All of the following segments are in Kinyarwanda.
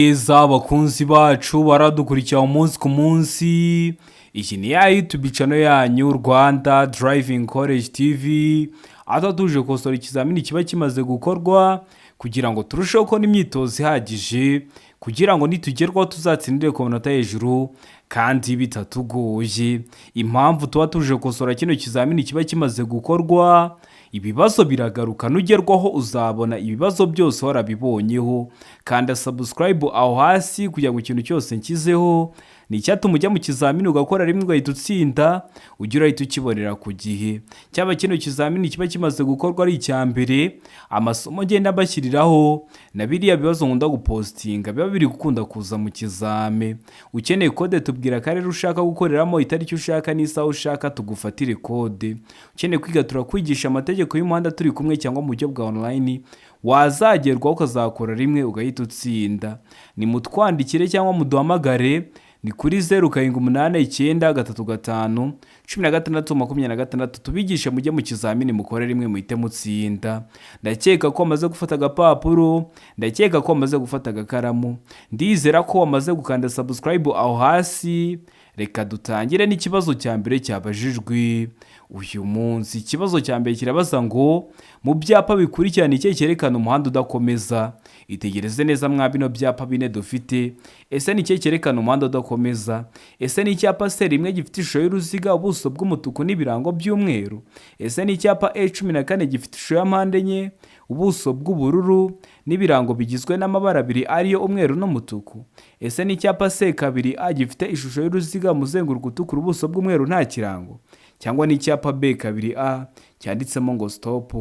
Neza abakunzi bacu baradukurikira umunsi ku munsi. Iyi ni ya YouTube channel yanyu, Rwanda Driving College TV, aho tuje gukosora ikizamini kiba kimaze gukorwa kugira ngo turusheho kubona imyitozo ihagije, kugira ngo nitugerwaho tuzatsindire ku manota hejuru kandi bitatugoye. Impamvu tuba tuje gukosora kino kizamini kiba kimaze gukorwa, ibibazo biragaruka. Nugerwaho uzabona ibibazo byose warabibonyeho. Kanda subscribe aho hasi kugira ngo ikintu cyose nshyizeho ni icyatuma ujya mu kizamini ugakora rimwe ugahita utsinda, ujye urahita ukibonera ku gihe. Cyaba kino kizamini kiba kimaze gukorwa ari icya mbere, amasomo ngenda mbashyiriraho na biriya bibazo nkunda gupostinga biba biri gukunda kuza mu kizame. Ukeneye kode, tubwira akarere ushaka gukoreramo, itariki ushaka n'isaha ushaka, tugufatire kode. Ukeneye kwiga, turakwigisha amategeko y'umuhanda turi kumwe cyangwa mu buryo bwa online, wazagerwaho ukazakora rimwe ugahita utsinda. Nimutwandikire cyangwa muduhamagare, ni kuri 0789351626, tubigishe mujye mu kizamini mukore rimwe muhite mutsinda. Ndakeka ko wamaze gufata agapapuro, ndakeka ko wamaze gufata agakaramu, ndizera ko wamaze gukanda subscribe aho hasi. Reka dutangire n'ikibazo cya mbere cyabajijwe uyu munsi. Ikibazo cya mbere kirabaza ngo: mu byapa bikurikirana, ikihe cyerekana umuhanda udakomeza? Itegereze neza mwa bino byapa bine dufite. Ese ni ikihe cyerekana umuhanda udakomeza? Ese ni icyapa C1 gifite ishusho y'uruziga, ubuso bw'umutuku n'ibirango by'umweru? Ese ni icyapa E14 gifite ishusho ya mpande enye, ubuso bw'ubururu n'ibirango bigizwe n'amabara abiri, ariyo umweru n'umutuku? Ese ni icyapa C2A gifite ishusho y'uruziga, umuzenguruko utukura, ubuso bw'umweru, nta kirango? Cyangwa ni icyapa B2A cyanditsemo ngo "stop"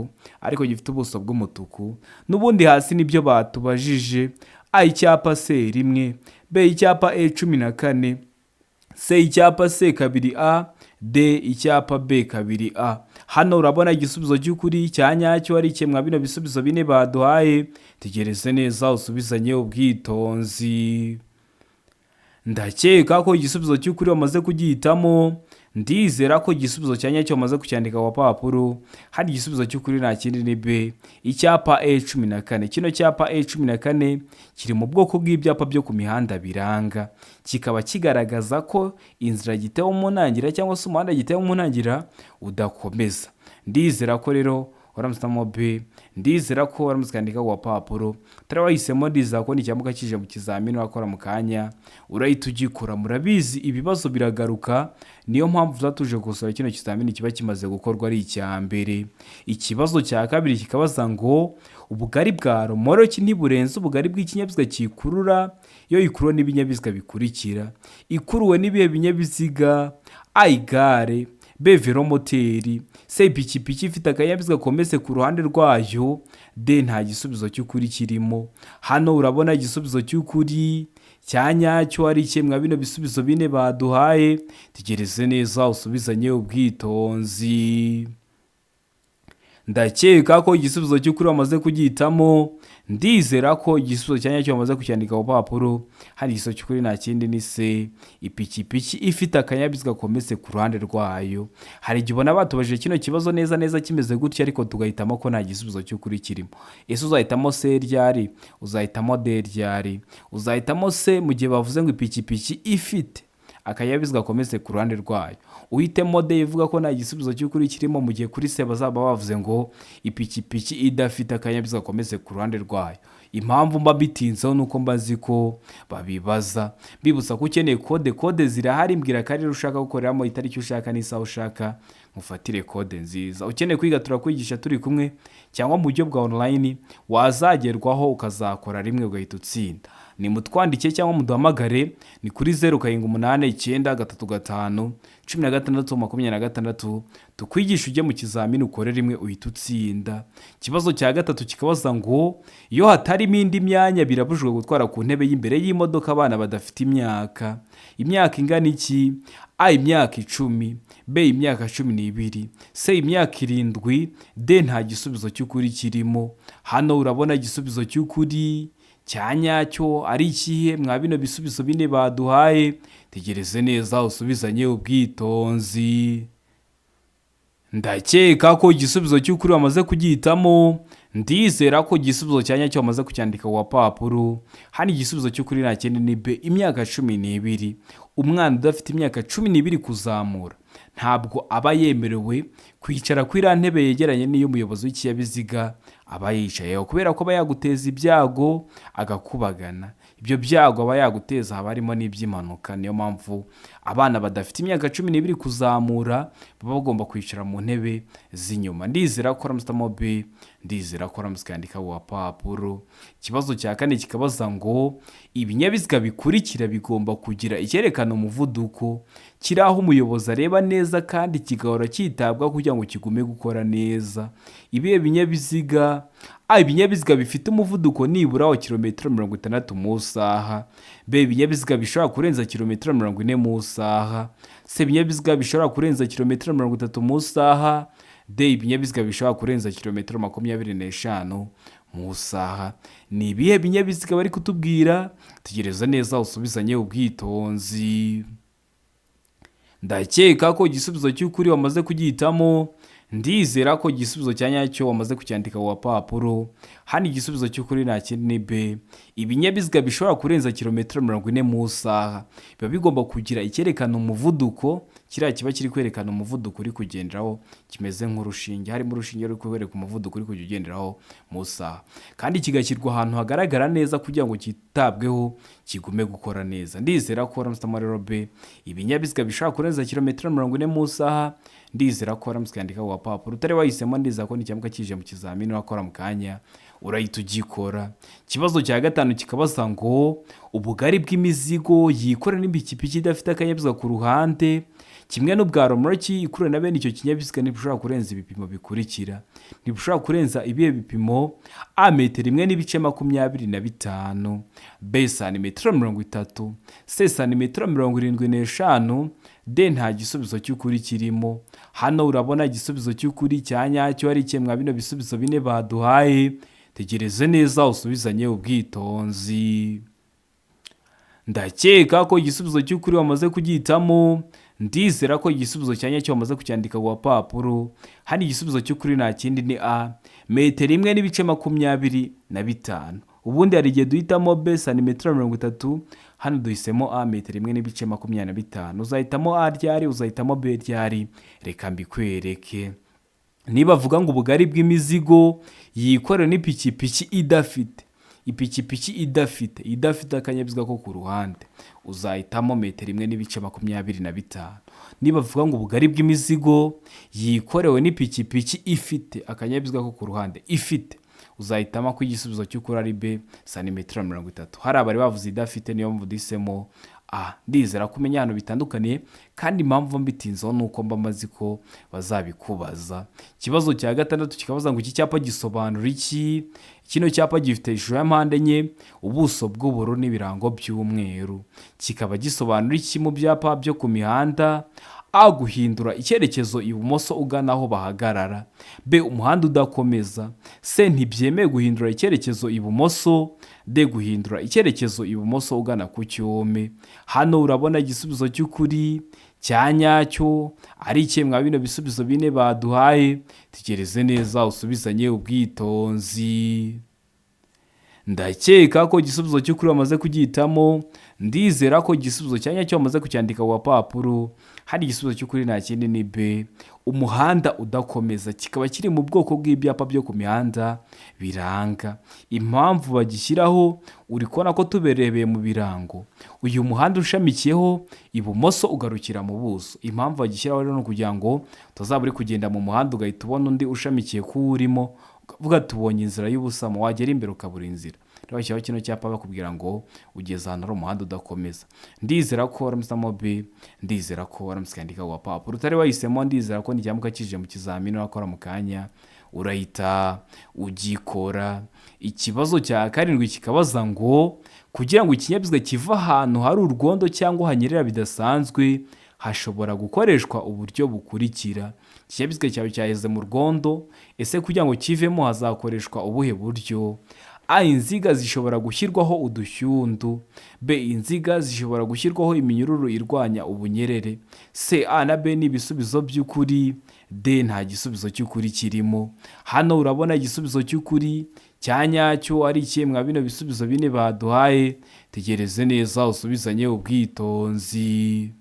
ariko gifite ubuso bw'umutuku n'ubundi? Hasi nibyo batubajije: A icyapa C1, B icyapa E14, C icyapa C2A, D icyapa B2A. Hano urabona igisubizo cy'ukuri cya nyacyo ari mwa bino bisubizo bine baduhaye. Tegereze neza usubizanye ubwitonzi. Ndakeka ko igisubizo cy'ukuri wamaze kugihitamo, ndizera ko igisubizo cya nyacyo wamaze kucyandika ku papuro. Hari igisubizo cy'ukuri, nta kindi, ni B icyapa E14. Kino cyapa E14 kiri mu bwoko bw'ibyapa byo ku mihanda biranga, kikaba kigaragaza ko inzira gitewe mu ntangiriro cyangwa se umuhanda gitewe mu ntangiriro udakomeza. Ndizera ko rero waramutse uhitamo B, ndizera ko waramutse ukandika ku gapapuro utari wahisemo. Ndizera ko nicyamuka kije mu kizamini wakora mu kanya urahita ugikora. Murabizi, ibibazo biragaruka, niyo mpamvu tuba tuje gukosora kino kizamini kiba kimaze gukorwa ari icya mbere. Ikibazo cya kabiri kikabaza ngo: ubugari bwa romoroki ntiburenze ubugari bw'ikinyabiziga kikurura iyo ikuruwe n'ibinyabiziga bikurikira. Ikuruwe n'ibihe binyabiziga? A igare, B velomoteri, C ipikipiki ifite akanyabiziga kometse ku ruhande rwayo, D nta gisubizo cy'ukuri kirimo. Hano urabona igisubizo cy'ukuri cya nyacyo ari mwa bino bisubizo bine baduhaye. Tegereze neza usubizanye ubwitonzi. Ndakeka ko igisubizo cy'ukuri wamaze kugihitamo, ndizera ko igisubizo cya nyacyo wamaze kucyandika ku papuro. Hari igisubizo cy'ukuri, nta kindi, ni C ipikipiki ifite akanyabiziga kometse ku ruhande rwayo. Hari igihe ubona batubajije kino kibazo neza neza kimeze gutya, ariko tugahitamo ko nta gisubizo cy'ukuri kirimo. Ese uzahitamo C ryari? Uzahitamo D ryari? Uzahitamo C mu gihe bavuze ngo ipikipiki ifite akanyabiziga gakometse ku ruhande rwayo, uhitemo D ivuga ko nta gisubizo cy'ukuri kirimo mu gihe kuri C bazaba bavuze ngo ipikipiki idafite akanyabiziga gakometse ku ruhande rwayo. Impamvu mba mbitinzeho ni uko mba nzi ko babibaza. Mbibutsa ko ukeneye kode, kode zirahari. Mbwira akarere ushaka gukoreramo, itariki ushaka n'isaha ushaka, mufatire kode nziza. Ukeneye kwiga, turakwigisha turi kumwe cyangwa mu buryo bwa online, wazagerwaho ukazakora rimwe ugahita utsinda. Ni mutwandike cyangwa muduhamagare, ni kuri 0789351626, tukwigisha ujye mu kizamini ukore rimwe uhita utsinda. Ikibazo cya gatatu kikabaza ngo: iyo hatarimo indi myanya, birabujijwe gutwara ku ntebe y'imbere y'imodoka abana badafite imyaka ingana iki? A imyaka 10, B imyaka 12, C imyaka 7, D nta gisubizo cy'ukuri kirimo. Hano urabona igisubizo cy'ukuri cya nyacyo ari ikihe mwa bino bisubizo bine baduhaye? Tegereze neza usubizanye ubwitonzi. Ndakeka ko igisubizo cy'ukuri wamaze kugihitamo, Ndizera ko igisubizo cya nyacyo wamaze kucyandika ku gapapuro. Hano igisubizo cy'ukuri nta kindi ni B, imyaka 12. Umwana udafite imyaka 12 kuzamura ntabwo aba yemerewe kwicara kuri iriya ntebe yegeranye n'iy'umuyobozi w'ikinyabiziga aba yicayeho, kubera ko aba yaguteza ibyago agakubagana. Ibyo byago aba yaguteza haba harimo n'iby'impanuka. Niyo mpamvu abana badafite imyaka 12 kuzamura baba bagomba kwicara mu ntebe z'inyuma. Ndizera ko wahisemo B, ndizera ko wamaze kuyandika ku gapapuro. Ikibazo cya kane kikabaza ngo ibinyabiziga bikurikira bigomba kugira icyerekana umuvuduko kiri aho umuyobozi areba neza kandi kigahora cyitabwaho kugira ngo kigume gukora neza. Ibihe binyabiziga? A, ibinyabiziga bifite umuvuduko nibura wa kilometero 60 mu isaha. B, ibinyabiziga bishobora kurenza kilometero 40 mu isaha. C, ibinyabiziga bishobora kurenza kilometero 30 mu isaha. D, ibinyabiziga bishobora kurenza kilometero 25 mu isaha. Ni ibihe binyabiziga bari kutubwira? Tegereza neza usubizanye ubwitonzi. Ndakeka ko igisubizo cy'ukuri wamaze kugihitamo. Ndizera ko igisubizo cya nyacyo wamaze kucyandika ku gapapuro. Hano igisubizo cy'ukuri nta kindi ni B, ibinyabiziga bishobora kurenza kilometero 40 mu isaha biba bigomba kugira icyerekana umuvuduko. Kiriya kiba kiri kwerekana umuvuduko uri kugenderaho, kimeze nk'urushinge, harimo urushinge ruri kwereka umuvuduko uri kujya ugenderaho mu isaha, kandi kigashyirwa ahantu hagaragara neza kugira ngo cyitabweho kigume gukora neza. Ndizera ko wahisemo rero B, ibinyabiziga bishobora kurenza kilometero 40 mu isaha. Ndizera ko waramutse ukandika ku gapapuro. Utari wahisemo, ndizera ko nicyamuka kije mu kizamini wakora mu kanya urahita ugikora. Ikibazo cya gatanu kikabaza ngo ubugari bw'imizigo yikorera n'ipikipiki idafite akanyabiziga ku ruhande kimwe n'ubwa romoroki ikurura na bene icyo kinyabiziga ntibushobora kurenza ibipimo bikurikira. Ntibushobora kurenza ibihe bipimo? A, metero 1.25; B, santimetero 30; C, santimetero 75; D, nta gisubizo cy'ukuri kirimo. Hano urabona igisubizo cy'ukuri cya nyacyo ari kimwe bino bisubizo bine baduhaye. Tegereze neza usubizanye ubwitonzi. Ndakeka ko igisubizo cy'ukuri wamaze kugihitamo. Ndizera ko igisubizo cya nyacyo wamaze kucyandika ku gapapuro. Hano igisubizo cy'ukuri nta kindi ni A, metero 1.25. Ubundi hari igihe duhitamo B, santimetero 30. Hano duhisemo A, metero 1.25. Uzahitamo A ryari? Uzahitamo B ryari? Reka mbikwereke. Niba avuga ngo ubugari bw'imizigo yikorera n'ipikipiki idafite, ipikipiki idafite akanyabiziga ko ku ruhande, uzahitamo metero 1.25. Niba avuga ngo ubugari bw'imizigo yikorewe n'ipikipiki ifite akanyabiziga ko ku ruhande ifite, uzahitamo ko igisubizo cy'ukuri ari B, santimetero 30. Hari abari bavuze idafite, niyo mpamvu duhisemo A. Ndizera ko umenya ahantu bitandukaniye, kandi impamvu mbitinzeho ni uko mba mazi ko bazabikubaza. Ikibazo cya gatandatu kikabaza ngo iki cyapa gisobanura iki? Kino cyapa gifite ishusho ya mpande enye, ubuso bw'ubururu n'ibirango by'umweru, kikaba gisobanura iki mu byapa byo ku mihanda? A, guhindura icyerekezo ibumoso ugana aho bahagarara; B, umuhanda udakomeza; C, ntibyemewe guhindura icyerekezo ibumoso; D, guhindura icyerekezo ibumoso ugana ku cyome. Hano urabona igisubizo cy'ukuri cya nyacyo ari ikihe mwa bino bisubizo bine baduhaye? Tegereze neza usubizanye ubwitonzi. Ndakeka ko igisubizo cy'ukuri wamaze kugihitamo. Ndizera ko igisubizo cya nyacyo wamaze kucyandika ku gapapuro. Hari igisubizo cy'ukuri nta kindi ni B, umuhanda udakomeza. Kikaba kiri mu bwoko bw'ibyapa byo ku mihanda biranga. Impamvu bagishyiraho, uri kubona ko tubirebeye mu birango, uyu muhanda ushamikiyeho ibumoso ugarukira mu buso. Impamvu bagishyiraho rero ni ukugira ngo utazaba uri kugenda mu muhanda ugahita ubona undi ushamikiye kuwo urimo, ukavuga tubonye inzira y'ubusamo, wagera imbere ukabura inzira. Rero bashyiraho kino cyapa bakubwira ngo ugeze ahantu hari umuhanda udakomeza. Ndizera ko wahisemo B, ndizera ko waramutse ukandika ku gapapuro. Utari wahisemo, ndizera ko nicyamuka kije mu kizamini wakora mu kanya urahita ugikora. Ikibazo cya karindwi kikabaza ngo kugira ngo ikinyabiziga kive ahantu hari urwondo cyangwa hanyerera bidasanzwe hashobora gukoreshwa uburyo bukurikira. Ikinyabiziga cyawe cyaheze mu rwondo, ese kugira ngo kivemo hazakoreshwa ubuhe buryo? A, inziga zishobora gushyirwaho udushyundu. B, inziga zishobora gushyirwaho iminyururu irwanya ubunyerere. C, A na B ni ibisubizo by'ukuri. D, nta gisubizo cy'ukuri kirimo. Hano urabona igisubizo cy'ukuri cya nyacyo ari ikihe mwa bino bisubizo bine baduhaye? Tegereze neza usubizanye ubwitonzi.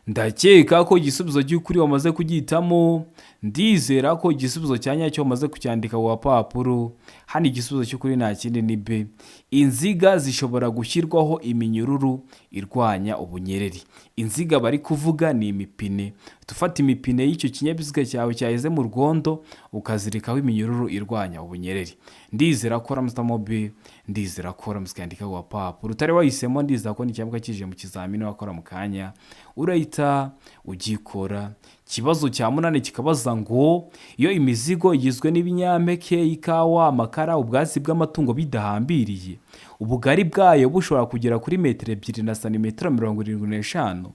Ndakeka ko igisubizo cy'ukuri wamaze kugihitamo. Ndizera ko igisubizo cya nyacyo wamaze kucyandika ku gapapuro. Hano igisubizo cy'ukuri nta kindi, ni B. Inziga zishobora gushyirwaho iminyururu irwanya ubunyereri. Inziga bari kuvuga ni imipine. Ufata imipine y'icyo kinyabiziga cyawe cyaheze mu rwondo, ukazirikaho iminyururu irwanya ubunyereri. Ndizera ko uramusitamo B. Ndizera ko uramutse ukandika ku gapapuro. Utari wahisemo, ndizera ko n'icyambuka kije mu kizamini wakora mu kanya urahita ugikora. Ikibazo cya munani kikabaza ngo: iyo imizigo igizwe n'ibinyampeke, ikawa, amakara, ubwatsi bw'amatungo bidahambiriye, ubugari bwayo bushobora kugera kuri metero 2 na santimetero 75,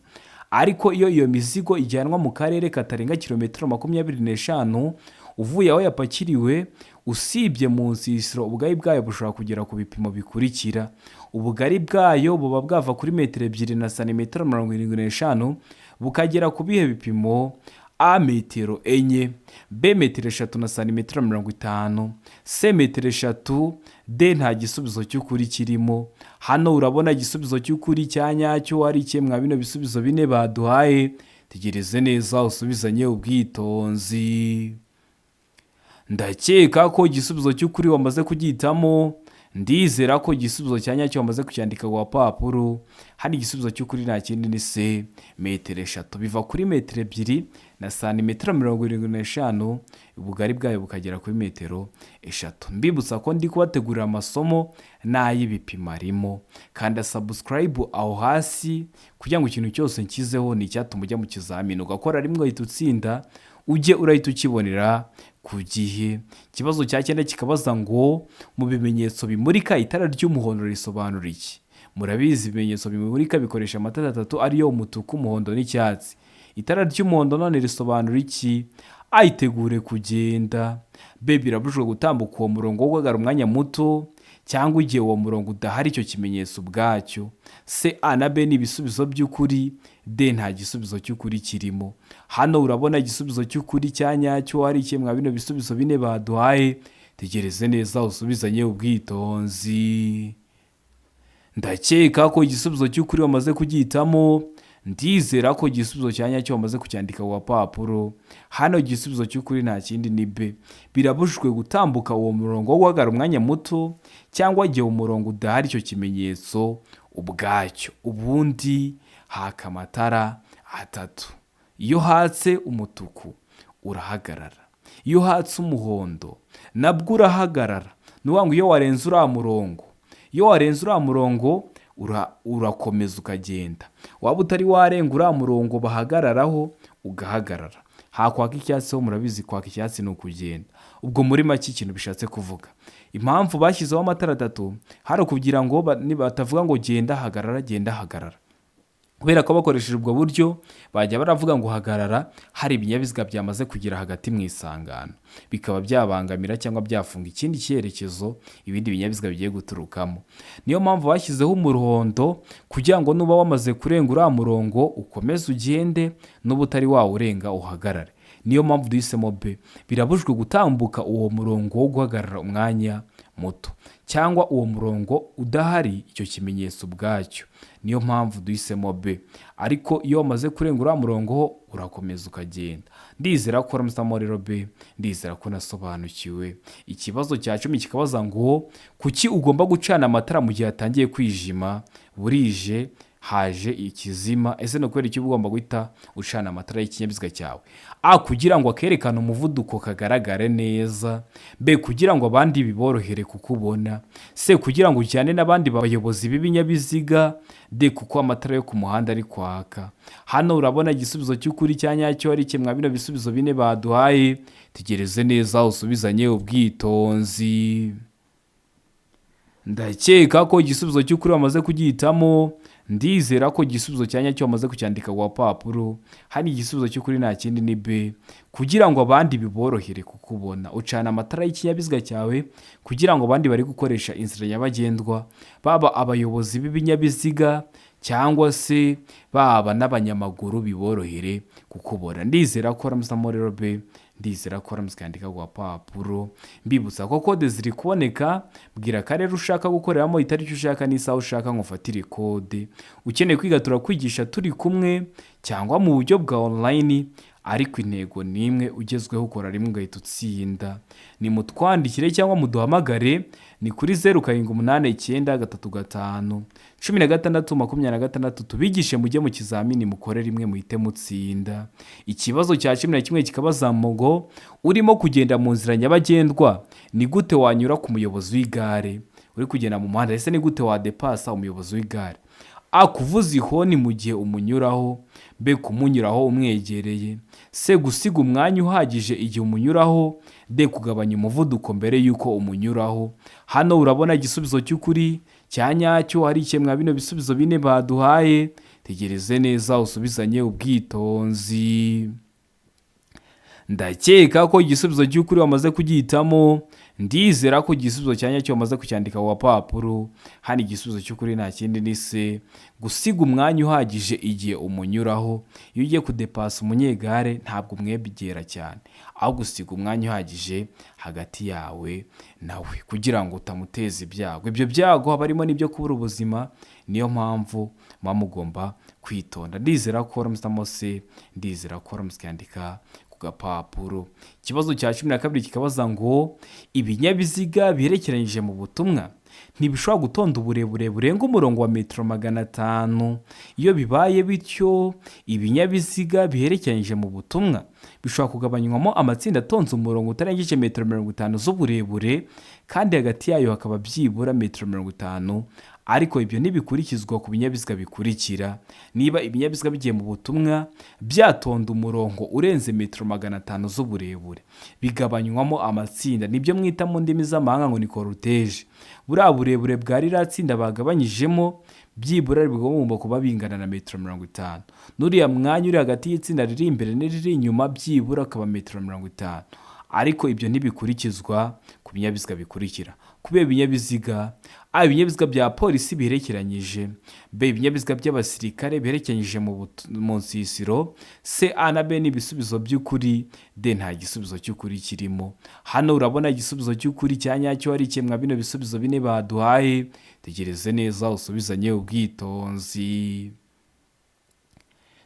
ariko iyo iyo mizigo ijyanwa mu karere katarenga kilometero 25 uvuye aho yapakiriwe, usibye mu nsisiro, ubugari bwayo bushobora kugera ku bipimo bikurikira: ubugari bwayo buba bwava kuri metero 2 na santimetero 75 bukagera ku bihe bipimo? A, metero 4; B, metero 3 na santimetero 50; C, metero 3; D, nta gisubizo cy'ukuri kirimo. Hano urabona igisubizo cy'ukuri cya nyacyo ari ikihe mwa bino bisubizo bine baduhaye? Tegereze neza usubizanye ubwitonzi. Ndakeka ko igisubizo cy'ukuri wamaze kugihitamo. Ndizera ko igisubizo cya nyacyo wamaze kucyandika ku gapapuro. Hano igisubizo cy'ukuri nta kindi, ni C, metero 3. Biva kuri metero 2 na santimetero 75, ubugari bwayo bukagera kuri metero 3. Mbibutsa ko ndi kubategurira amasomo n'ay'ibipimo arimo. Kanda subscribe aho hasi kugira ngo ikintu cyose nshyizeho ni icyatuma ujya mu kizamini ugakora rimwe ugahita utsinda, ujye urahita ukibonera ku gihe. Ikibazo cya cyenda kikabaza ngo: mu bimenyetso bimurika, itara ry'umuhondo risobanura iki? Murabizi, ibimenyetso bimurika bikoresha amatara atatu, ariyo umutuku, umuhondo n'icyatsi. Itara ry'umuhondo none risobanura iki? A, itegure kugenda; B, birabujijwe gutambuka uwo murongo wo guhagarara umwanya muto, cyangwa igihe uwo murongo udahari icyo kimenyetso ubwacyo; C, A na B ni ibisubizo by'ukuri; D, nta gisubizo cy'ukuri kirimo. Hano urabona igisubizo cy'ukuri cya nyacyo ari ikihe mwa bino bisubizo bine baduhaye? Tegereze neza usubizanye ubwitonzi. Ndakeka ko igisubizo cy'ukuri wamaze kugihitamo. Ndizera ko igisubizo cya nyacyo wamaze kucyandika ku gapapuro. Hano igisubizo cy'ukuri nta kindi, ni B. Birabujijwe gutambuka uwo murongo wo guhagarara umwanya muto, cyangwa igihe umurongo udahari icyo kimenyetso ubwacyo. Ubundi haka amatara atatu. Iyo hatse umutuku urahagarara, iyo hatse umuhondo nabwo urahagarara. Ni ukuvuga ngo iyo warenze uriya murongo urakomeza ukagenda, waba utari warenga uriya murongo bahagararaho ugahagarara. Hakwaka icyatsi ho murabizi, kwaka icyatsi ni ukugenda. Ubwo muri make ikintu bishatse kuvuga, impamvu bashyizeho amatara atatu, hari ukugira ngo batavuga ngo genda hagarara, genda hagarara, kubera ko bakoresheje ubwo buryo bajya baravuga ngo hagarara hari ibinyabiziga byamaze kugera hagati mu isangano, bikaba byabangamira cyangwa byafunga ikindi cyerekezo ibindi binyabiziga bigiye guturukamo. Niyo mpamvu bashyizeho umuhondo, kugira ngo nuba wamaze kurenga uriya murongo ukomeze ugende, nuba utari wawurenga uhagarare. Niyo mpamvu duhisemo B. Birabujijwe gutambuka uwo murongo wo guhagarara umwanya muto, cyangwa uwo murongo udahari icyo kimenyetso ubwacyo. Niyo mpamvu duhisemo B. Ariko iyo wamaze kurenga uriya murongo ho urakomeza ukagenda. Ndizera ko uramusamo rero B. Ndizera ko nasobanukiwe. Ikibazo cya 10 kikabaza ngo: kuki ugomba gucana amatara mu gihe hatangiye kwijima, burije, haje ikizima? Ese ni ukubera iki uba ugomba guhita ucana amatara y'ikinyabiziga cyawe? A, kugira ngo akerekane umuvuduko kagaragare neza; B, kugira ngo abandi biborohere kukubona; C, kugira ngo ujyane n'abandi bayobozi b'ibinyabiziga; D, kuko amatara yo ku muhanda ari kwaka. Hano urabona igisubizo cy'ukuri cya nyacyo ari kimwe bino bisubizo bine baduhaye. Tegereze neza usubizanye ubwitonzi. Ndakeka ko igisubizo cy'ukuri wamaze kugihitamo. Ndizera ko igisubizo cya nyacyo wamaze kucyandika ku gapapuro. Hano igisubizo cy'ukuri nta kindi, ni B. Kugira ngo abandi biborohere kukubona, ucana amatara y'ikinyabiziga cyawe kugira ngo abandi bari gukoresha inzira nyabagendwa, baba abayobozi b'ibinyabiziga cyangwa se baba n'abanyamaguru, biborohere kukubona. Ndizera ko waramusamo rero B. Ndizera ko waramuze ukandika ku gapapuro. Mbibutsa ko kode ziri kuboneka. Bwira akarere ushaka gukoreramo, itariki ushaka n'isaha ushaka, ngo ufatire kode. Ukeneye kwiga, turakwigisha turi kumwe cyangwa mu buryo bwa online, ariko intego ni imwe ugezweho: ukora rimwe ugahita utsinda. Ni mutwandikire cyangwa muduhamagare, ni kuri 0789351626, tubigishe mujye mu kizamini mukore rimwe muhite mutsinda. Ikibazo cya 11 kikabaza ngo: urimo kugenda mu nzira nyabagendwa, ni gute wanyura ku muyobozi w'igare? Uri kugenda mu muhanda, ese ni gute wadepasa umuyobozi w'igare? A, kuvuza ihoni mu gihe umunyuraho. B, kumunyuraho umwegereye. C, gusiga umwanya uhagije igihe umunyuraho. D, kugabanya umuvuduko mbere y'uko umunyuraho. Hano urabona igisubizo cy'ukuri cya nyacyo hari ikemwa bino bisubizo bine baduhaye. Tegereze neza usubizanye ubwitonzi. Ndakeka ko igisubizo cy'ukuri wamaze kugihitamo. Ndizera ko igisubizo cya nyacyo wamaze kucyandika ku gapapuro. Hano igisubizo cy'ukuri nta kindi, ni C, gusiga umwanya uhagije igihe umunyuraho. Iyo ugiye kudepasa umunyegare, ntabwo umwegera cyane, aho gusiga umwanya uhagije hagati yawe nawe kugira ngo utamuteza ibyago. Ibyo byago haba harimo n'ibyo kubura ubuzima, niyo mpamvu muba mugomba kwitonda. Ndizera ko waramusamo C. Ndizera ko waramutse ukandika ku gapapuro. Ikibazo cya 12 kikabaza ngo: ibinyabiziga biherekeranyije mu butumwa ntibishobora gutonda uburebure burenga umurongo wa metero 500. Iyo bibaye bityo, ibinyabiziga biherekeranyije mu butumwa bishobora kugabanywamo amatsinda atonze umurongo utarengeje metero 50 z'uburebure, kandi hagati yayo hakaba byibura metero 50. Ariko ibyo ntibikurikizwa ku binyabiziga bikurikira. Niba ibinyabiziga bigiye mu butumwa byatonda umurongo urenze metero 500 z'uburebure, bigabanywamo amatsinda, nibyo mwita mu ndimi z'amahanga ngo ni cortège. Buriya burebure bwa ririya tsinda bagabanyijemo byibura bigomba kuba bingana na metero 50, n'uriya mwanya uri hagati y'itsinda riri imbere n'iriri inyuma byibura akaba metero 50. Ariko ibyo ntibikurikizwa ku binyabiziga bikurikira. Kubera ibinyabiziga: A, ibinyabiziga bya polisi biherekeranyije. B, ibinyabiziga by'abasirikare biherekeranyije mu nsisiro. C, A na B ni ibisubizo by'ukuri. D, nta gisubizo cy'ukuri kirimo. Hano urabona igisubizo cy'ukuri cya nyacyo ari kimwe bino bisubizo bine baduhaye. Tegereze neza usubizanye ubwitonzi.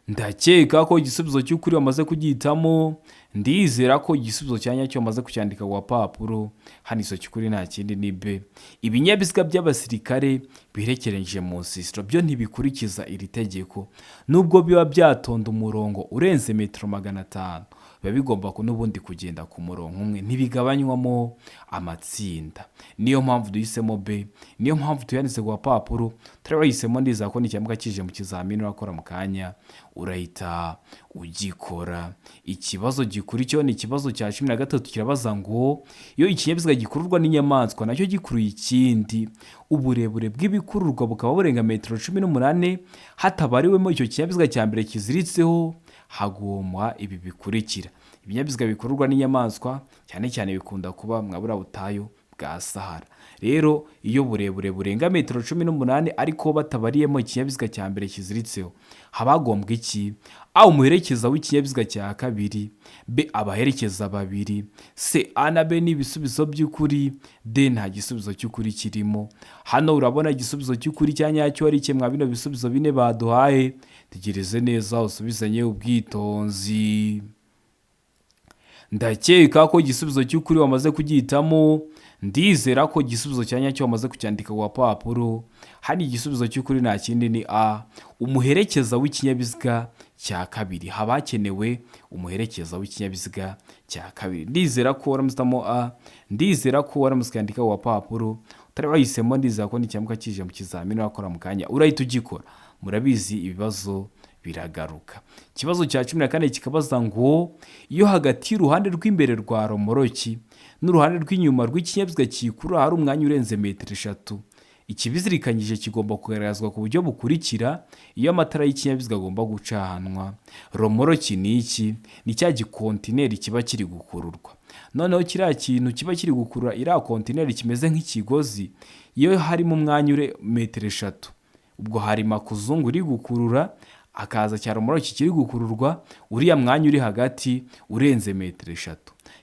Ndakeka ko igisubizo cy'ukuri wamaze kugihitamo. Ndizera ko igisubizo cya nyacyo wamaze kucyandika ku gapapuro. Hano igisubizo cy'ukuri nta kindi, ni B. Ibinyabiziga by'abasirikare biherekeranyije mu nsisiro byo ntibikurikiza iri tegeko. Nubwo biba byatonda umurongo urenze metero 500, biba bigomba n'ubundi kugenda ku murongo umwe, ntibigabanywamo amatsinda. Niyo mpamvu duhisemo B, niyo mpamvu tuyanditse ku gapapuro. Turabahisemo, ndizera ko nicyamuka kije mu kizamini urakora mu kanya urahita ugikora. Ikibazo gikurikiyeho ni ikibazo cya 13, kirabaza ngo: iyo ikinyabiziga gikururwa n'inyamaswa nacyo gikuruye ikindi, uburebure bw'ibikururwa bukaba burenga metero 18 hatabariwemo icyo kinyabiziga cya mbere kiziritseho, hagomwa ibi bikurikira. Ibinyabiziga bikururwa n'inyamaswa cyane cyane bikunda kuba mwa buriya butayu bwa Sahara. Rero iyo burebure burenga metero 18 ariko batabariyemo ikinyabiziga cya mbere kiziritseho, haba hagombwa iki? A, umuherekeza w'ikinyabiziga cya kabiri. B, abaherekeza babiri. C, A na B ni ibisubizo by'ukuri. D, nta gisubizo cy'ukuri kirimo. Hano urabona igisubizo cy'ukuri cya nyacyo ari kimwe bino bisubizo bine baduhaye. Tegereze neza usubizanye ubwitonzi. Ndakeka ko igisubizo cy'ukuri wamaze kugihitamo. Ndizera ko igisubizo cya nyacyo wamaze kucyandika ku gapapuro. Hano igisubizo cy'ukuri nta kindi, ni A, umuherekeza w'ikinyabiziga cya kabiri. Haba hakenewe umuherekeza w'ikinyabiziga cya kabiri. Ndizera ko waramusitamo A. Ndizera ko waramutse ukandika ku gapapuro. Utari wahisemo, ndizera ko nicyamuka kije mu kizamini urakora mu kanya urahita ugikora. Murabizi, ibibazo biragaruka. Ikibazo cya 14 kikabaza ngo: iyo hagati y'uruhande rw'imbere rwa romoroki n'uruhande rw'inyuma rw'ikinyabiziga kiyikurura hari umwanya urenze metero 3. Ikibizirikanyije kigomba kugaragazwa ku buryo bukurikira iyo amatara y'ikinyabiziga agomba gucanwa. Romoroki ni iki? Ni cya gikontineri kiba kiri gukururwa. Noneho kiriya kintu kiba kiri gukurura iriya kontineri kimeze nk'ikigozi, iyo harimo umwanya ure metero 3, ubwo hari makuzungu iri gukurura, akaza cya romoroki kiri gukururwa, uriya mwanya uri hagati urenze metero 3,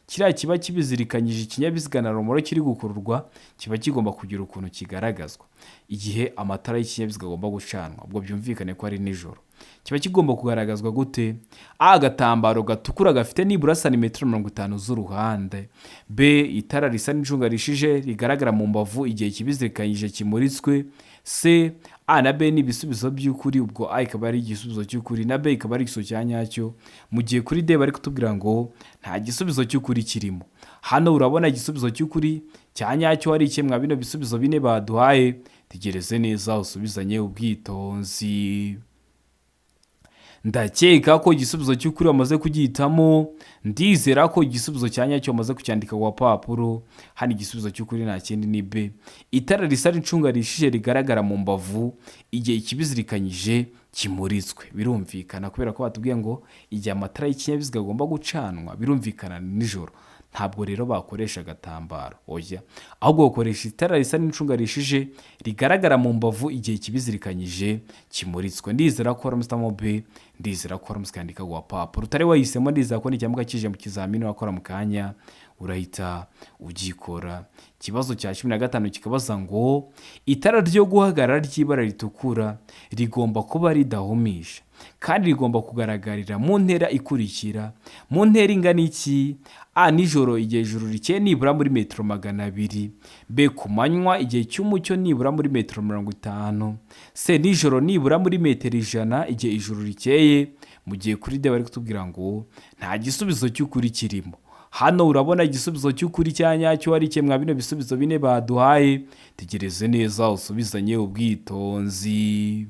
kiriya kiba kibizirikanyije ikinyabiziga na romoroki iri gukururwa kiba kigomba kugira ukuntu kigaragazwa igihe amatara y'ikinyabiziga agomba gucanwa. Ubwo byumvikane ko ari nijoro. Kiba kigomba kugaragazwa gute? A, agatambaro gatukura gafite nibura santimetero 50 z'uruhande. B, itara risa n'icunga rishije rigaragara mu mbavu igihe kibizirikanyije kimuritswe. C, A na B ni ibisubizo by'ukuri, ubwo A ikaba ari igisubizo cy'ukuri na B ikaba ari igisubizo cya nyacyo, mu gihe kuri D bari kutubwira ngo nta gisubizo cy'ukuri kirimo. Hano urabona igisubizo cy'ukuri cya nyacyo ari iki mwa bino bisubizo bine baduhaye? Tegereze neza usubizanye ubwitonzi. Ndakeka ko igisubizo cy'ukuri wamaze kugihitamo. Ndizera ko igisubizo cya nyacyo wamaze kucyandika ku gapapuro. Hano igisubizo cy'ukuri nta kindi ni B, itara risa n'icunga rishije rigaragara mu mbavu igihe ikibizirikanyije kimuritswe. Birumvikana kubera ko batubwiye ngo igihe amatara y'ikinyabiziga agomba gucanwa, birumvikana nijoro. Ntabwo rero bakoresha agatambaro, oya, ahubwo bakoresha itara risa n'icunga rishije rigaragara mu mbavu igihe kibizirikanyije kimuritswe. Ndizera ko waramusitamo B, ndizera ko waramusi kandika ku gapapuro. Utari wahisemo, ndizera ko nikiramuka kije mu kizamini wakora mu kanya urahita ugikora. Ikibazo cya 15 kikabaza ngo itara ryo guhagarara ry'ibara ritukura rigomba kuba ridahumisha kandi rigomba kugaragarira mu ntera ikurikira. Mu ntera ingana iki? A, nijoro igihe ijuru rikeye nibura muri metero 200. B, ku manywa igihe cy'umucyo nibura muri metero 50. C, nijoro nibura muri metero 100 igihe ijuru rikeye. Mu gihe kuri D bari kutubwira ngo nta gisubizo cy'ukuri kirimo. Hano urabona igisubizo cy'ukuri cya nyacyo ari mwa bino bisubizo bine baduhaye? Tegereze neza usubizanye ubwitonzi.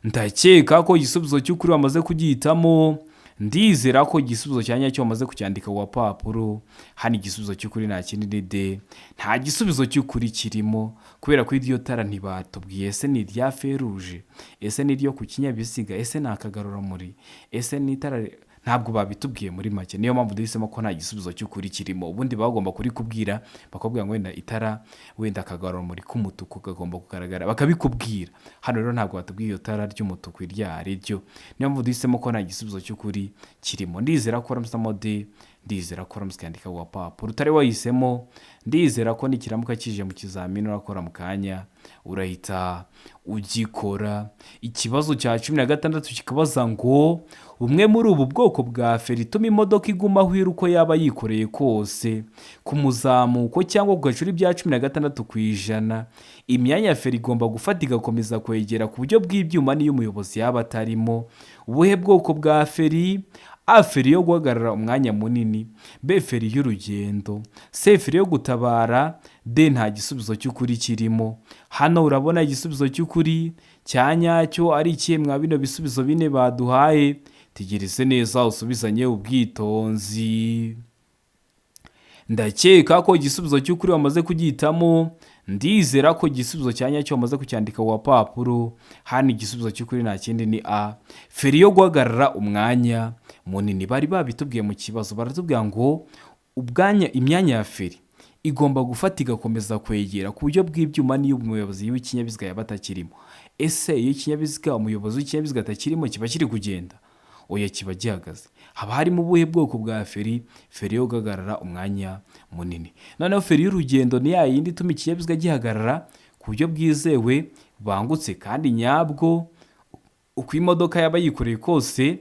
Ndakeka ko igisubizo cy'ukuri wamaze kugihitamo. Ndizera ko igisubizo cya nyacyo wamaze kucyandika ku gapapuro. Hano igisubizo cy'ukuri nta kindi ni D, nta gisubizo cy'ukuri kirimo, kubera ko iryo tara ntibatubwiye ese ni irya feruje, ese ni iryo ku kinyabiziga, ese ni akagarurarumuri, ese ni itara, ntabwo babitubwiye muri make. Niyo mpamvu duhisemo ko nta gisubizo cy'ukuri kirimo. Ubundi bagomba kurikubwira, bakubwira ngo wenda itara, wenda akagarurarumuri k'umutuku kagomba kugaragara, bakabikubwira. Hano rero ntabwo batubwiye iyo tara ry'umutuku iryo ari ryo. Niyo mpamvu duhisemo ko nta gisubizo cy'ukuri kirimo. Ndizera ko waramusamo D, ndizera ko waramusi kandika ku gapapuro. Utari wahisemo, ndizera ko nikiramuka kije mu kizamini urakora mu kanya urahita ugikora. Ikibazo cya 16 kikabaza ngo bumwe muri ubu bwoko bwa feri ituma imodoka iguma aho iri uko yaba yikoreye kose, ku muzamuko cyangwa ku gacuri bya 16%, imyanya ya feri igomba gufata igakomeza kwegera ku buryo bw'ibyuma n'iyo umuyobozi yaba atarimo. Ubuhe bwoko bwa feri? A, feri yo guhagarara umwanya munini. B, feri y'urugendo. C, feri yo gutabara. D, nta gisubizo cy'ukuri kirimo. Hano urabona igisubizo cy'ukuri cya nyacyo ari ikihe mwa bino bisubizo bine baduhaye? Tegereze neza usubizanye ubwitonzi. Ndakeka ko igisubizo cy'ukuri wamaze kugihitamo. Ndizera ko igisubizo cya nyacyo wamaze kucyandika ku gapapuro. Hano igisubizo cy'ukuri nta kindi ni A, feri yo guhagarara umwanya munini. Bari babitubwiye mu kibazo, baratubwira ngo ubwanya imyanya ya feri igomba gufata igakomeza kwegera ku buryo bw'ibyuma n'iyo umuyobozi w'ikinyabiziga yaba atakirimo. Ese iyo ikinyabiziga umuyobozi w'ikinyabiziga atakirimo kiba kiri kugenda? Oya, kiba gihagaze. Haba harimo ubuhe bwoko bwa feri? Feri yo guhagarara umwanya munini. Noneho feri y'urugendo ni ya yindi ituma ikinyabiziga gihagarara ku buryo bwizewe, bubangutse kandi nyabwo, uko imodoka yaba yikoreye kose,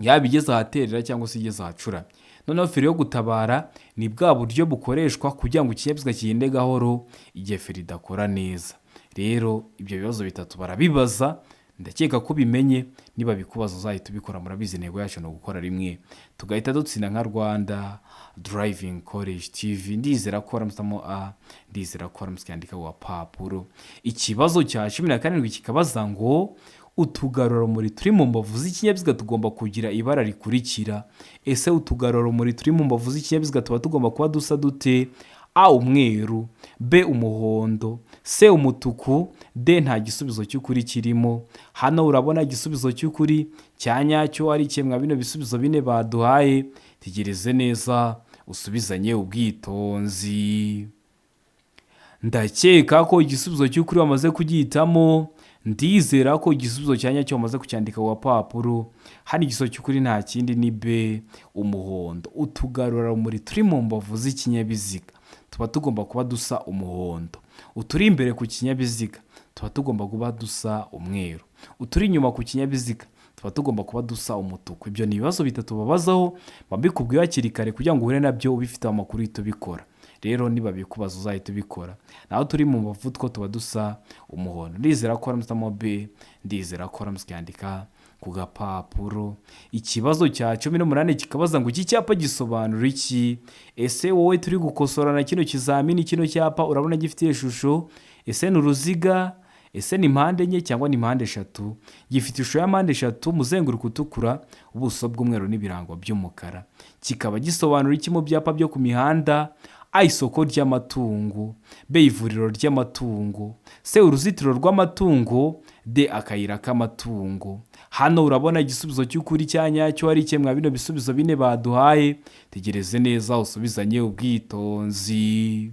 yaba igeze ahaterera cyangwa se igeze ahacuramye. Noneho feri yo gutabara ni bwa buryo bukoreshwa kugira ngo ikinyabiziga kigende gahoro igihe feri idakora neza. Rero ibyo bibazo bitatu barabibaza, ndakeka ko ubimenye. Niba bikubaza uzahita ubikora. Murabizi intego yacu ni ugukora rimwe tugahita dutsinda nka Rwanda Driving College TV. Ndizera ko waramusamo A, ndizera ko waramusi yandika ku gapapuro. Ikibazo cya 17 kikabaza ngo utugarurarumuri turi mu mbavu z'ikinyabiziga tugomba kugira ibara rikurikira. Ese utugarurarumuri turi mu mbavu z'ikinyabiziga tuba tugomba kuba dusa dute? A umweru, B umuhondo, C umutuku, D nta gisubizo cy'ukuri kirimo. Hano urabona igisubizo cy'ukuri cya nyacyo ari kimwe bino bisubizo bine baduhaye. Tegereze neza usubizanye ubwitonzi. Ndakeka ko igisubizo cy'ukuri wamaze kugihitamo. Ndizera ko igisubizo cya nyacyo wamaze kucyandika ku gapapuro. Hano igisubizo cy'ukuri nta kindi ni B umuhondo. Utugarurarumuri turi mu mbavu z'ikinyabiziga tuba tugomba kuba dusa umuhondo. Uturi imbere ku kinyabiziga tuba tugomba kuba dusa umweru. Uturi inyuma ku kinyabiziga tuba tugomba kuba dusa umutuku. Ibyo ni ibibazo bitatu babazaho, mbikubwiye hakiri kare kugira ngo uhure nabyo ubifite amakuru uhite ubikora. Rero nibabikubaza uzahita ubikora. Naho turi mu mbavu two tuba dusa umuhondo. Ndizera ko waramutse B, ndizera ko waramutse ucyandika ku gapapuro. Ikibazo cya 18 kikabaza ngo iki cyapa gisobanura iki? Ese wowe turi gukosorana kino kizamini, kino cyapa urabona gifite ishusho? Ese ni uruziga? Ese ni mpande enye cyangwa ni mpande eshatu? Gifite ishusho ya mpande eshatu, umuzenguruko utukura, ubuso bw'umweru n'ibirango by'umukara. Kikaba gisobanura iki mu byapa byo ku mihanda? A isoko ry'amatungo, B ivuriro ry'amatungo, C uruzitiro rw'amatungo, D akayira k'amatungo. Hano urabona igisubizo cy'ukuri cya nyacyo ari kimwe bino bisubizo bine baduhaye. Tegereze neza usubizanye ubwitonzi.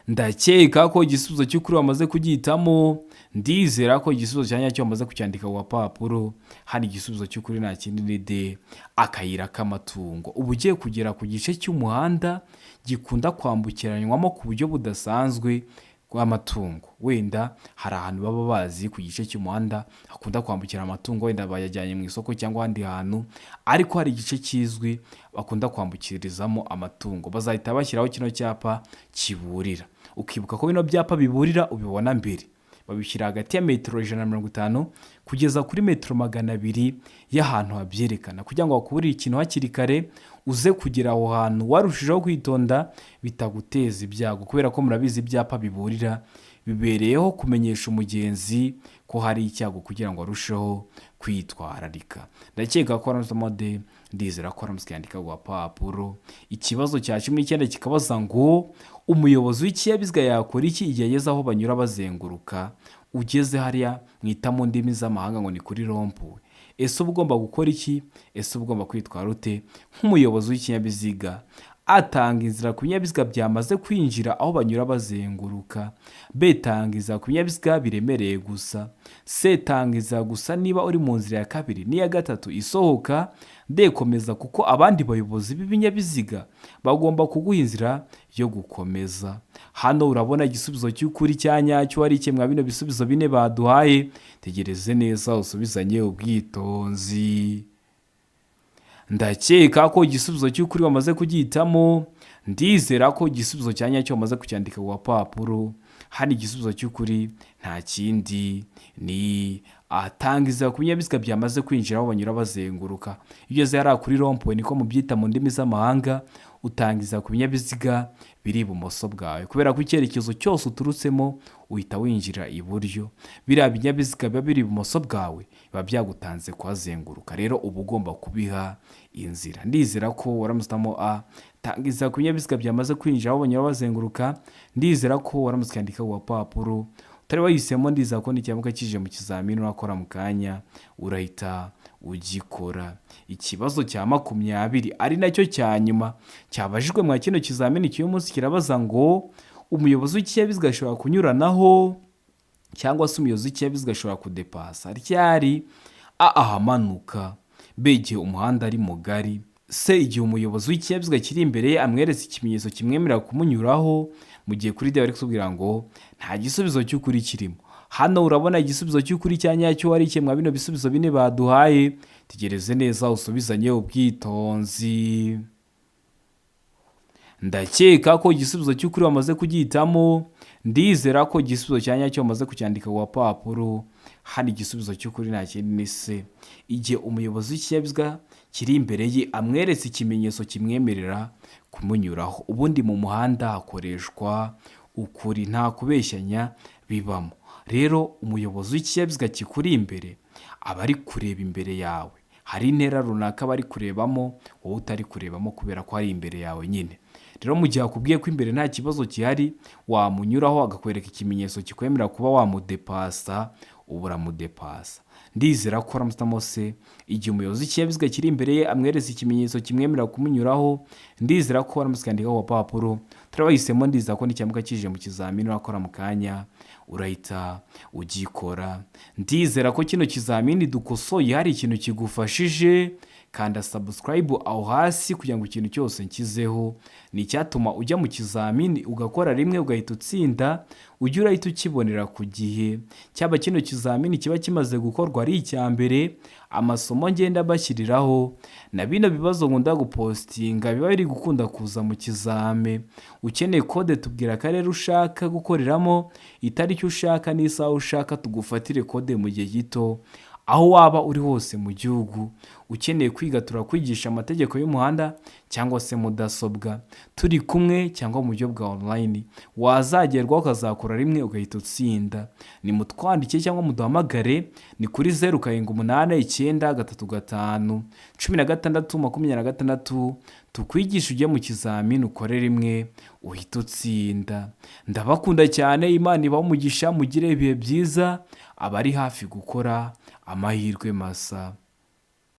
Ndakeka ko igisubizo cy'ukuri wamaze kugihitamo. Ndizera ko igisubizo cya nyacyo wamaze kucyandika ku gapapuro. Hano igisubizo cy'ukuri nta kindi ni D akayira k'amatungo. Uba ugiye kugera ku gice cy'umuhanda gikunda kwambukiranywamo ku buryo budasanzwe bw'amatungo. Wenda hari ahantu baba bazi ku gice cy'umuhanda hakunda kwambukira amatungo, wenda bayajyanye mu isoko cyangwa ahandi hantu, ariko hari igice kizwi bakunda kwambukirizamo amatungo, bazahita bashyiraho kino cyapa kiburira. Ukibuka ko bino byapa biburira ubibona mbere, babishyira hagati ya metero 150 kugeza kuri metero 200 y'ahantu habyerekana, kugira ngo bakuburire ikintu hakiri kare, uze kugera aho hantu warushijeho kwitonda bitaguteza ibyago. Kubera ko murabizi ibyapa biburira bibereyeho kumenyesha umugenzi ko hari icyago kugira ngo arusheho kwitwararika. Ndakeka ko waramutse D, ndizera ko waramutse yandika ku gapapuro. Ikibazo cya 19 kikabaza ngo umuyobozi w'ikinyabiziga yakora iki igihe ageze aho banyura bazenguruka? Ugeze hariya mwita mu ndimi z'amahanga ngo ni kuri rond-point. Ese uba ugomba gukora iki? Ese uba ugomba kwitwara ute nk'umuyobozi w'ikinyabiziga? Atanga inzira ku binyabiziga byamaze kwinjira aho banyura bazenguruka. B tanga inzira ku binyabiziga biremereye gusa. C tanga inzira gusa niba uri mu nzira ya kabiri n'iya gatatu isohoka. D komeza kuko abandi bayobozi b'ibinyabiziga bagomba kuguha inzira yo gukomeza. Hano urabona igisubizo cy'ukuri cya nyacyo ari kimwe bino bisubizo bine baduhaye. Tegereze neza usubizanye ubwitonzi. Ndakeka ko igisubizo cy'ukuri wamaze kugihitamo. Ndizera ko igisubizo cya nyacyo wamaze kucyandika ku gapapuro. Hano igisubizo cy'ukuri nta kindi ni atanga inzira ku binyabiziga byamaze kwinjira aho banyura bazenguruka. Iyo ugeze hariya kuri rond-point, niko mubyita mu ndimi z'amahanga, utanga inzira ku binyabiziga biri ibumoso bwawe, kubera ko icyerekezo cyose uturutsemo uhita winjira iburyo. Biriya binyabiziga biba biri ibumoso bwawe biba byagutanze kuhazenguruka, rero uba ugomba kubiha inzira. Ndizera ko waramutse A tanga inzira ku binyabiziga byamaze kwinjira aho banyura bazenguruka. Ndizera ko waramutse ukandika ku gapapuro. Utari wahisemo, ndizera ko nikiramuka kije mu kizamini urakora mu kanya urahita ugikora. Ikibazo cya 20 ari nacyo cya nyuma cyabajijwe mwa kino kizamini cy'uyu munsi kirabaza ngo umuyobozi w'ikinyabiziga ashobora kunyuranaho cyangwa se umuyobozi w'ikinyabiziga ashobora kudepasa ryari? A ahamanuka, B igihe umuhanda ari mugari, C igihe umuyobozi w'ikinyabiziga kiri imbere ye amweretse ikimenyetso kimwemerera kumunyuraho, mu gihe kuri D bari kutubwira ngo nta gisubizo cy'ukuri kirimo. Hano urabona igisubizo cy'ukuri cya nyacyo ari kimwe bino bisubizo bine baduhaye. Tegereze neza usubizanye ubwitonzi. Ndakeka ko igisubizo cy'ukuri wamaze kugihitamo. Ndizera ko igisubizo cya nyacyo wamaze kucyandika ku gapapuro. Hano igisubizo cy'ukuri nta kindi ni C igihe umuyobozi w'ikinyabiziga kiri imbere ye amweretse ikimenyetso kimwemerera kumunyuraho. Ubundi mu muhanda hakoreshwa ukuri, nta kubeshyanya bibamo. Rero umuyobozi w'ikinyabiziga kikuri imbere aba ari kureba imbere yawe, hari intera runaka bari kurebamo wowe utari kurebamo kubera ko ari imbere yawe nyine. Rero mu gihe akubwiye ko imbere nta kibazo gihari, wamunyuraho agakwereka ikimenyetso kikwemerera kuba wamudepasa, uba uramudepasa. Ndizera ko aramutse se igihe umuyobozi w'ikinyabiziga kiri imbere ye amweretse ikimenyetso kimwemerera kumunyuraho, ndizera ko aramutse akandikaho agapapuro turabahisemo. Ndizera ko nicyamuka kije mu kizamini urakora mu kanya urahita ugikora. Ndizera ko kino kizamini dukosoye hari ikintu kigufashije. Kanda subscribe aho hasi kugira ngo ikintu cyose nshyizeho ni icyatuma ujya mu kizamini ugakora rimwe ugahita utsinda, ujye urahita ukibonera ku gihe. Cyaba kino kizamini kiba kimaze gukorwa ari icya mbere, amasomo ngenda bashyiriraho na bino bibazo nkunda gupostinga biba biri gukunda kuza mu kizame. Ukeneye kode, tubwira akarere ushaka gukoreramo, itariki ushaka n'isaha ushaka, tugufatire kode mu gihe gito aho waba uri hose mu gihugu. Ukeneye kwiga, turakwigisha amategeko y'umuhanda cyangwa se mudasobwa turi kumwe cyangwa mu buryo bwa online, wazagerwaho ukazakora rimwe ugahita utsinda. Ni mutwandike cyangwa muduhamagare, ni kuri 07893516, tukwigishe ujye mu kizamini ukore rimwe uhite utsinda. Ndabakunda cyane, Imana ibahe umugisha, mugire ibihe byiza, abari hafi gukora amahirwe masa.